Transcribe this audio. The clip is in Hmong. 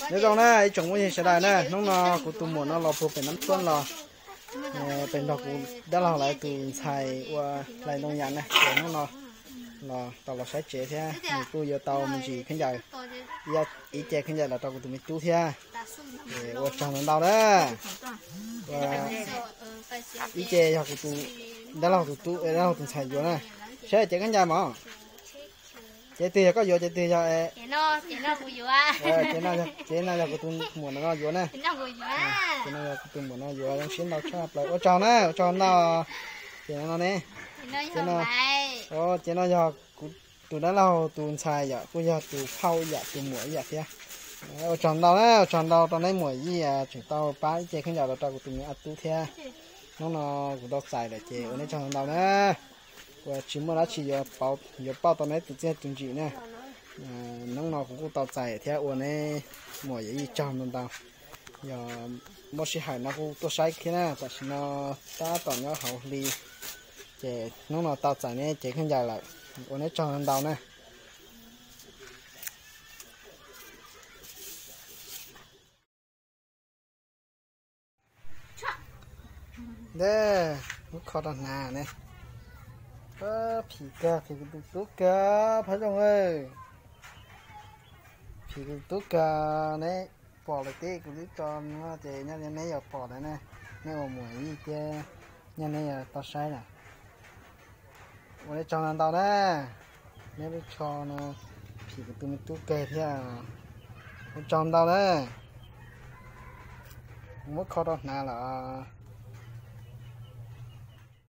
Nyob zoo na ib tsoom phooj ywg sawv daws na, hnub no kuv tus muam no los puag pem Nab Thuab los, pem nrog kuv dab laug lawv tus ntxhais ua hlais ntoo yas na, ces hnub no los tau los saib tsev thiab nws kuj yuav tau me ntsis khaub ncaws, ib ce khaub ncaws los rau kuv tus me tub thiab. Ces ua tsaug ntau ntau na. Ib ce yog kuv tus dab laug tus tub, dab laug tus ntxhais yuav na. Saib ces khaub ncaws mog. Ces twg yog koj yuav, ces twg yog, ces no yog kuv tus muam no yuav na. Ces no yog kuv tus muam no yuav, zoo siab ntau tshaj plaws, ua tsaug na, ua tsaug ntau. Ces no ne, ces no yog kuv tus dab laug tus ntxhais yom, kuj yog tus phauj ib yam, tus muam ib yam thiab. Ua tsaug ntau na, ua tsaug ntau rau neb muam Yij tseem tau pab ib ce khaub ncaws los rau kuv tus me a tub thiab. Hnub no kuv tau txais lawm ces ua neb tsaug ntau na. Kuv tsis muaj dab tsi yuav pauj tau neb tus txiaj tus ntsig na. Hnub no kuv kuj tau txais thiab ua neb muam Yij tsaug ntau ntau. Yog muaj sij hawm no kuj tuaj saib thiab na, tam sim no tab tom nyob hauv hli, ces hnub no tau txais neb cev khaub ncaws lawm, ua neb tsaug ntau na. Ntawd, muab kho rau hnav ne. Phim kawg, phim kuv tus tub kawg, Phaj Zoo. Phim kuv tus tub kawg, neb pom lawm tib kuv twb tso no ces nyob li neb yuav pom lawm ne. Neb ua muam Yij thiab, nyob neb yuav tau saib lawm. Ua neb tsaug ntau ntau na. Neb lub tsho no phim kuv tus me tub kawg thiab. Ua tsaug ntau na. Kuv muab kho rau hnav lawm.